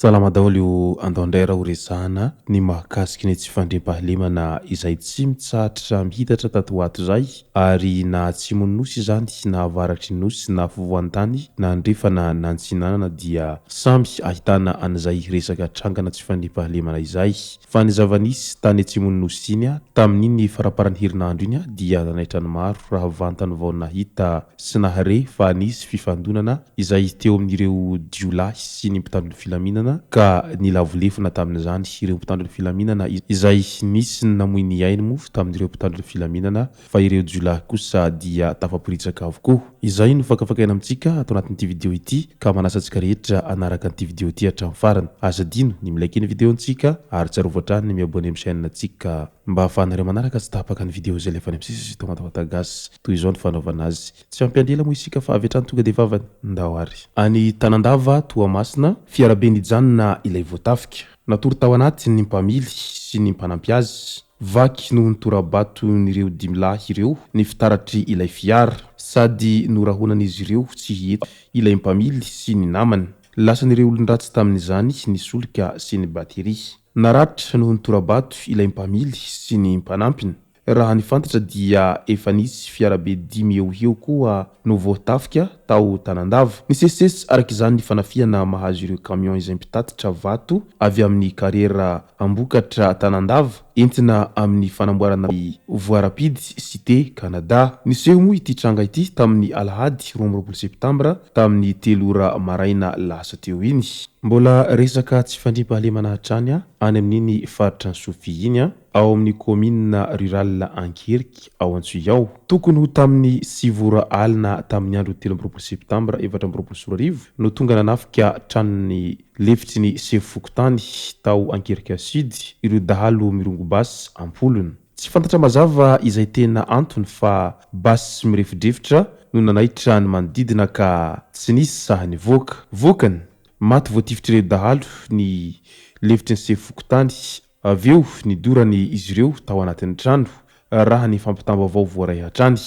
Salama daholo, andao indray raha ho resahana ny mahakasiky ny tsy fandriampahalemana izay tsy mitsahatra mihitatra tato ho ato izay ary na atsimon'ny nosy izany na avaratry ny nosy na afovoan-tany na andrefana na antsinanana dia samy ahitana an'izay resaka trangana tsy fandriampahalemana izay. Fa ny zava-nisy tany atsimon'ny Nosy iny tamin'iny faramparan'ny herinandro iny dia nanaitra ny maro raha vantany vao nahita sy nahare fa nisy fifandonana izay teo amin'ireo jiolahy sy ny mpitandro ny filaminana ka nilavo lefona tamin'izany ireo mpitandro ny filaminana izay nisy ny namoy ny ainy moa tamin'ireo mpitandro ny filaminana fa ireo jiolahy kosa dia tafaporitsaka avokoa. Izay no fakafakaina amintsika ato anatin'ity video ity ka manasa antsika rehetra hanaraka an'ity video ity hatramin'ny farany. Aza adino ny mi-like ny video-ntsika ary tsarovy hatrany ny mi-abonner amin'ny chaîne-ntsika mba ahafahanareo manaraka tsy tapaka ny video izay alefa any amin'ny sisa sy eto Madagasy. Toy izao ny fanaovana azy. Tsy hampiandry ela moa isika fa avy hatrany tonga dia vavany. Ndao ary. Any Tanandava, Toamasina, fiarabe nijanona ilay voatafika. Natory tao anaty ny mpamily sy ny mpanampy azy. Vaky noho ny tora-baton'ireo dimy lahy ireo ny fitaratry ilay fiara, sady norahonan'izy ireo tsy hihetsika ilay mpamily sy ny namany. Lasan'ireo olon-dratsy tamin'izany ny solika sy ny bateria. Naratra noho ny tora-bato ilay mpamily sy ny mpanampiny. Raha ny fantatra dia efa nisy fiarabe dimy eo ho eo koa no voatafika tao Tanandava. Nisesisesy araka izany ny fanafihana mahazo ireo camion izay mpitatitra vato avy amin'ny kariera Ambokatra Tanandava entina amin'ny fanamboarana ny voie rapide Cité Canada. Niseho moa ity tranga ity tamin'ny alahady 22 septambra tamin'ny telo ora maraina lasa teo iny. Mbola resaka tsy fandriampahalemana hatrany any amin'iny faritra Sofia iny. Ao amin'ny kaominina rurale Ankeriky ao Antsohihy ao. Tokony ho tamin'ny sivy ora alina tamin'ny andro 23 septambra 2024 no tonga nanafika tranon'ny lefitry ny sefo fokontany tao Ankerika Sud ireo dahalo mirongo basy am-polony. Tsy fantatra mazava izay tena antony fa basy mirefodrefotra no nanaitra ny manodidina ka tsy nisy sahy nivoaka. Vokany, maty voatifitr'ireo dahalo ny lefitry ny sefo fokontany Avy eo, nidorany izy ireo tao anatin'ny trano, raha ny fampitam-baovao voaray hatrany.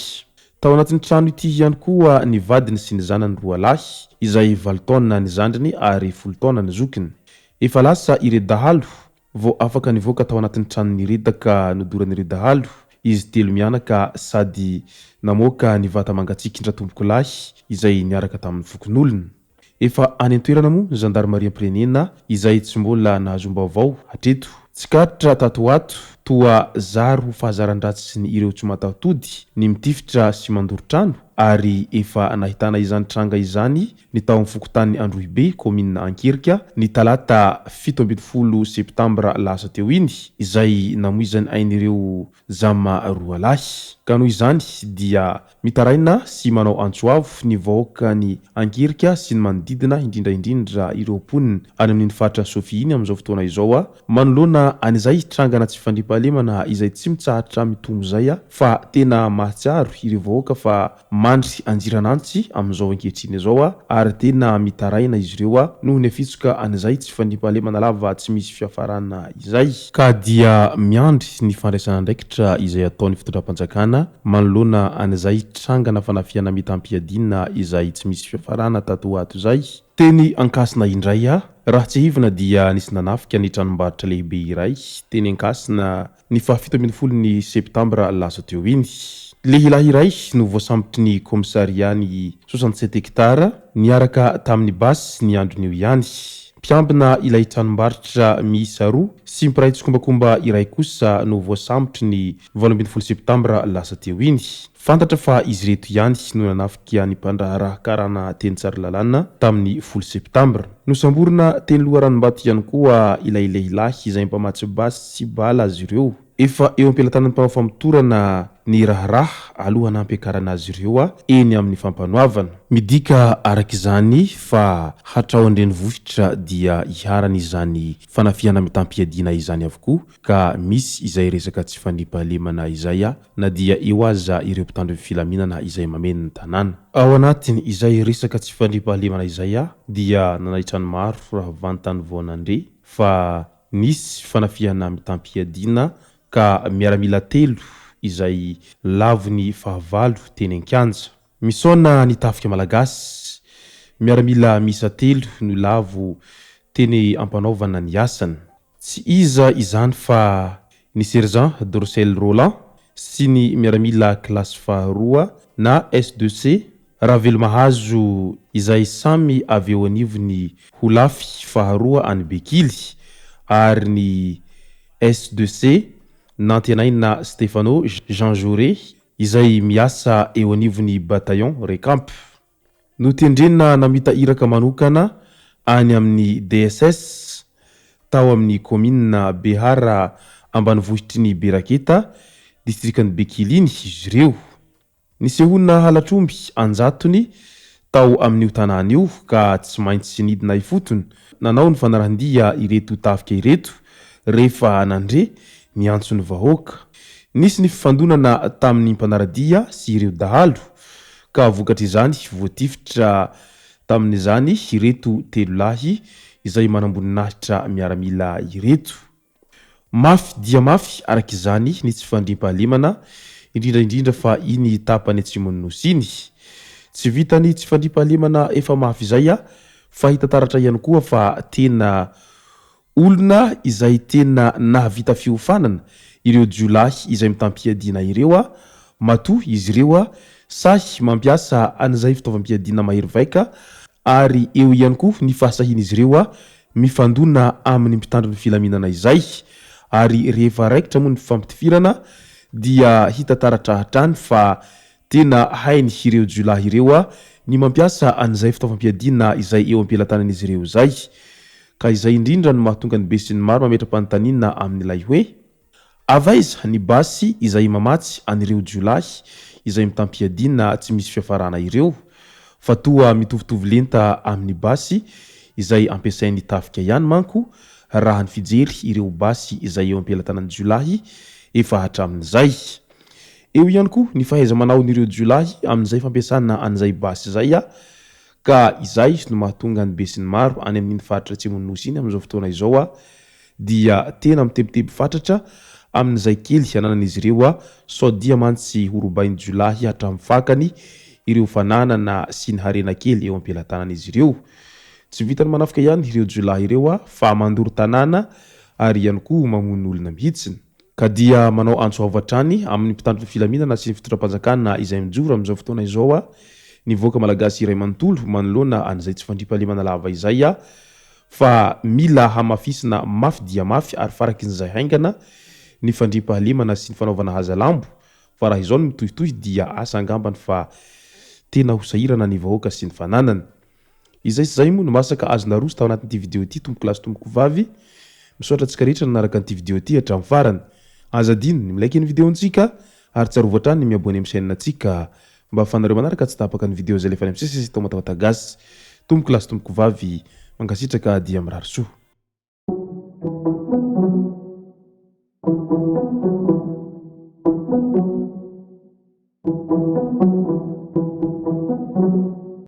Tao anatin'ny trano ity ihany koa ny vadiny sy ny zanany roa lahy, izay valo taona ny zandriny ary folo taona ny zokiny. Efa lasa ireo dahalo vao afaka nivoaka tao anatin'ny trano niredaka nodoran'ireo dahalo izy telo mianaka sady namoaka ny vata mangatsiakin-dRatompokolahy izay niaraka tamin'ny fokonolona. Efa any an-toerana moa ny zandarimariam-pirenena izay tsy mbola nahazoam-baovao hatreto. Tsikaritra tato ho ato, toa zary ho fahazaran-dratsin'ny ireo tsy mataho-tody ny mitifitra sy mandoro trano ary efa nahitana izany tranga izany ny tao amin'ny fokontany Androhibe, kaominina Ankerika, ny talata 17 septambra lasa teo iny, izay namoizany ain'ireo Zama roa lahy. Ka noho izany dia mitaraina sy manao antso avo ny vahoakan'i Ankirika sy ny manodidina indrindra indrindra ireo mponina any amin'iny faritra Sofia iny amin'izao fotoana izao manoloana an'izay trangana tsy fandriampahalemana izay tsy mitsahatra mitombo izay fa tena mahatsiaro ireo vahoaka fa Mandry anjiran'antsy amin'izao ankehitriny izao ary tena mitaraina izy ireo noho ny afitsoka an'izay tsy fandriampahalemana lava tsy misy fiafarana izay, ka dia miandry ny fandraisana andraikitra izay ataon'ny fitondram-panjakana manoloana an'izay trangana fanafihana mitam-piadiana izay tsy misy fiafarana tato ho ato izay. Teny Ankasina indray, raha tsiahivina dia nisy nanafika ny tranombarotra lehibe iray teny Ankasina Ny faha 17 ny septambra lasa teo iny, lehilahy iray no voasambotry ny kaomisarian'ny 67 hectares niaraka tamin'ny basy ny andron'io ihany. Mpiambina ilay tranombarotra miisa roa sy mpiray tsikombakomba iray kosa no voasambotry ny 18 septambra lasa teo iny. Fantatra fa izy ireto ihany no nanafika ny mpandraharaha karana teny Tsaralalàna tamin'ny folo septambra. Nosamborina teny Loharanombato ihany koa ilay lehilahy izay mpamatsy basy sy bala azy ireo. Efa eo am-pelatanan'ny mpanao famotorana ny raharaha alohan'ny hampiakarana azy ireo eny amin'ny fampanoavana. Midika araka izany fa hatrao an-drenivohitra dia iharan'izany fanafihana mitam-piadiana izany avokoa ka misy izay resaka tsy fandriampahalemana izay na dia eo aza ireo mpitandro ny filaminana izay mameno ny tanàna. Ao anatin izay resaka tsy fandriampahalemana izay dia nanaitra ny maro raha vantany vao nandre fa nisy fanafihana mitam-piadiana ka miaramila telo izay lavon'ny fahavalo teny an-kianja. Misaona ny tafika malagasy, miaramila miisa telo no lavo teny am-panaovana ny asany. Tsy iza izany fa ny Sergent Dorcel Roland sy ny miaramila kilasy faharoa na S2C Ravelomahazo izay samy avy eo anivon'ny holafy faharoa any Bekily ary ny S2C Nantenaina Stéphano Jean Jauré izay miasa eo anivon'ny Bataillon Recamp. Notendrena namita iraka manokana any amin'ny DSS tao amin'ny kaominina Behara ambanivohitry ny Beraketa, distrikan'i Bekily iny izy ireo. Nisehoana halatr'omby an-jatony tao amin'io tanàna io ka tsy maintsy nidina ifotony nanao ny fanarahan-dia ireto tafika ireto rehefa nandre ny antson'ny vahoaka. Nisy ny fifandonana tamin'ny mpanara-dia sy ireo dahalo ka vokatr'izany voatifitra tamin'izany ireto telo lahy izay manamboninahitra miaramila ireto. Mafy dia mafy araka izany ny tsy fandriampahalemana, indrindra indrindra fa iny tapany atsimon'ny Nosy iny. Tsy vitan'ny tsy fandriampahalemana efa mafy izay fa hita taratra ihany koa fa tena Olona izay tena nahavita fiofanana ireo jiolahy izay mitam-piadiana ireo matoa izy ireo sahy mampiasa an'izay fitaovam-piadiana mahery vaika ary eo ihany koa ny fahasahian'izy ireo mifandona amin'ny mpitandro ny filaminana izay ary rehefa raikitra moa ny fifampitifirana dia hita taratra hatrany fa tena hainy ireo jiolahy ireo ny mampiasa an'izay fitaovam-piadiana izay eo am-pelatanan'izy ireo izay. Ka izay indrindra no mahatonga ny besinimaro mametra-panontaniana amin'ilay hoe, Avy aiza ny basy izay mamatsy an'ireo jiolahy izay mitam-piadiana tsy misy fiafarana ireo? Fa toa mitovitovy lenta amin'ny basy izay ampiasain'ny tafika ihany manko raha ny fijery ireo basy izay eo am-pelatanan'ny jiolahy efa hatramin'izay. Eo ihany koa ny fahaiza-manaon'ireo jiolahy amin'izay fampiasana an'izay basy izay Ka izay no mahatonga ny besinimaro any amin'iny faritra atsimon'ny Nosy iny amin'izao fotoana izao dia tena mitebiteby fatratra amin'izay kely ananan'izy ireo sao dia mantsy ho robain'ny jiolahy hatramin'ny fakany ireo fananana sy ny harena kely eo am-pelatanan'izy ireo. Tsy vitan'ny manafika ihany ireo jiolahy ireo fa mandoro tanàna ary ihany koa mamono olona mihitsy. Ka dia manao antso avo hatrany amin'ny mpitandro ny filaminana sy ny fitondram-panjakana izay mijoro amin'izao fotoana izao ny vahoaka malagasy iray manontolo manoloana an'izay tsy fandriampahalemana lava izay fa mila hamafisina mafy dia mafy ary farakin'izay haingana ny fandriampahalemana sy ny fanaovana hazalambo fa raha izao no mitohitohy dia asa angambany fa tena ho sahirana ny vahoaka sy ny fananany. Izay sy izay moa no masaka azo naroso tao anatin'ity video ity tompoko lahy sy tompoko vavy. Misaotra antsika rehetra nanaraka an'ity video ity hatramin'ny farany. Aza adino ny mi-like ny video-ntsika ary tsarovy hatrany ny mi-abonner amin'ny chaîne-ntsika mba ahafahanareo manaraka tsy tapaka ny video izay alefa any amin'ny sesy eto Matavata Gasy. Tompoko lahy sy tompoko vavy, mankasitraka dia mirary soa.